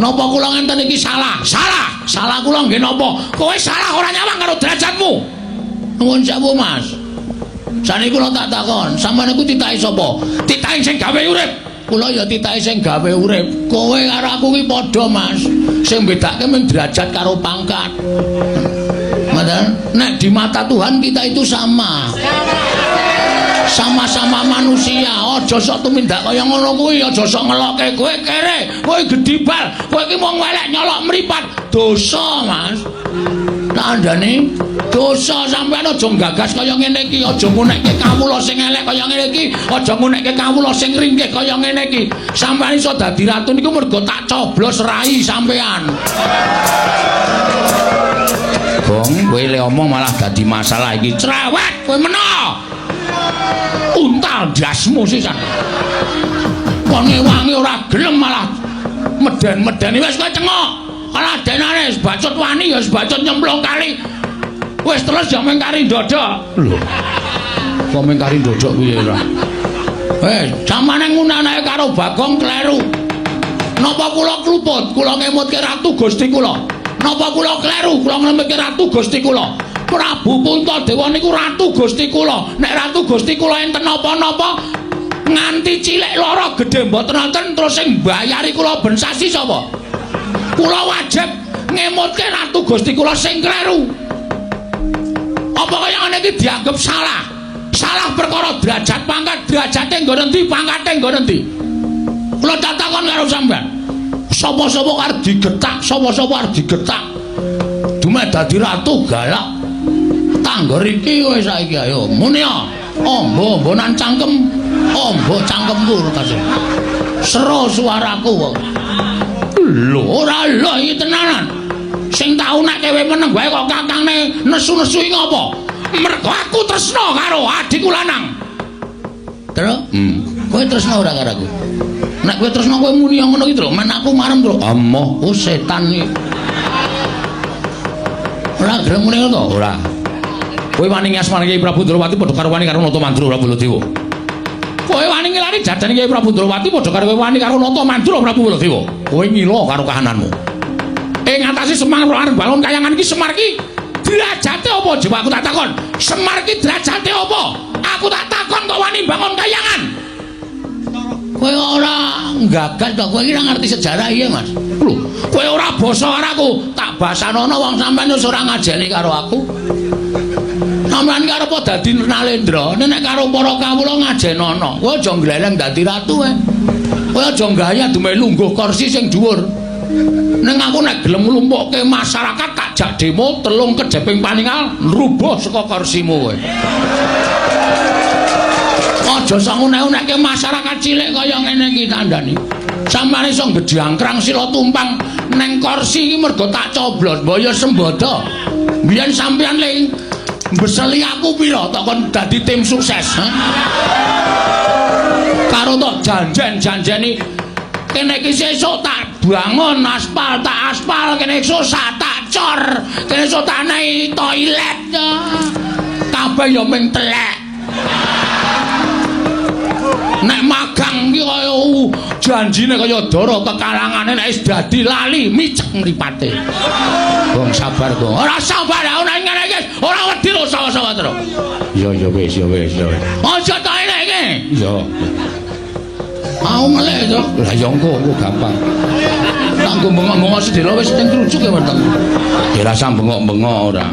Napa kula ngenten iki salah? Salah. Salah kula nggih napa? Kowe salah ora nyawang karo derajatmu. Nuwun sewu, Mas. Saniki kula tak takon, sampeyan niku titahe sapa? Titahe sing gawe urip. Kula ya titahe sing gawe urip. Kowe karo aku ki padha, Mas. Sing bedake mung derajat karo pangkat. Ngoten? Nek di mata Tuhan kita itu sama. Sama-sama manusia. Aja sok tumindak kaya ngono kuwi, aja sok ngelokke kowe kere, kowe gedibal, kowe iki wong welek nyolok mripat. Dosa, Mas. Kandhane dosa sampean aja gagas kaya ngene iki, aja ngunekke kawula sing elek kaya ngene iki, aja ngunekke kawula sing ringkih kaya ngene iki. Sampean iso dadi ratu niku mergo tak coblos rai sampean. Gong, kowe le omong malah dadi masalah iki. Cerewet kowe meno. Untal ndasmu sisan. Kon ngewangi ora gelem malah meden-medeni wis kowe cengok. Kaladenane wis bacut wani ya wis bacut nyemplung kali. Wis terus ya mung kari ndodok. Lho. Kok mung kari ndodok piye ora? Samane ngunanake karo Bagong kleru. Napa kula kluput, kula ngemutke Ratu Gusti kula. Napa kula kleru, kula ngemutke Ratu Gusti kula. Prabu Puntadewa niku Ratu Gusti kula. Nek Ratu Gusti kula enten napa-napa nganti cilik lara gedhe mboten wonten terus sing mbayari kula ben sasi sapa? Kula wajib ngemutke Ratu Gusti kula sing kleru. Apa kaya ngene iki dianggep salah? Salah perkara derajat pangkat, derajate nggon endi, pangkate nggon endi? Kula takon karo sampean. Sapa-sapa arep digetak, sapa-sapa arep digetak. Dumeh dadi ratu galak. Tanggor iki kowe saiki ayo muni ya. Amba-ambanan cangkem, amba cangkemku kasih. Sero suaraku kok. Lho, ora lho iki tenanan. Sing tau nek kowe meneng wae kok kakangne nesu-nesu iki ngopo? Mergo aku tresna karo adikku lanang. Terus? Kowe tresna ora karo aku? Nek kowe tresna kowe muni ngono iki, Tru. Men aku marem, Tru. Amoh, oh setan iki. Ora gelem muni ngono to? Ora. Kowe wani ngasmani Kyai Prabu Ndrawati padha karo wani karo Nata Mandra Prabu Baladewa. Kowe wani ngilani jajane Kyai Prabu Ndrawati padha karo kowe wani karo Nata Mandra Prabu Baladewa. Kowe ngila karo kahananmu. Ing ngatasi Semar arep bangun kayangan iki Semar iki derajate apa? Coba aku tak takon. Semar iki derajate apa? Aku tak takon kok wani bangun kayangan. Kowe ora gagas to, kowe iki ora ngerti sejarah iya, Mas. Lho, kowe ora basa karo aku, tak basanono wong sampean wis ora ngajeni karo aku. Sampeyan ki arep dadi Nalendra, nek karo para kawula ngajenono. Kowe aja ngleleng dadi ratu kowe. Kowe aja gaya dumeh lungguh kursi sing dhuwur. Ning aku nek gelem nglumpukke masyarakat tak jak demo telung kejeping paningal nrubuh saka kursimu kowe. Aja sok ngunek-unekke masyarakat cilik kaya ngene iki kandhani. Sampeyan iso gedhangkrang sila tumpang neng kursi iki mergo tak coblos mbaya sembodo. Biyen sampeyan le mbeseli aku pira tok kon dadi tim sukses, ha? Karo tok janjen-janjeni kene iki sesuk tak bangun aspal, tak aspal, kene esuk tak cor, kene esuk tak nei toilet. Kabeh ya ming telek. Nek magang ki kaya janjine kaya dara kekalangane nek wis dadi lali micek mripate. Wong sabar kok. Ora sabar aku nek ngene iki ora wedi lho sawa-sawa terus. Iya ya wis ya wis ya. Aja tok enek iki. Iya. Aku ngelih to. Lah ya engko engko gampang. Tak nggo bengok-bengok sedhela wis ning trucuk ya weteng. Ya rasah bengok-bengok ora.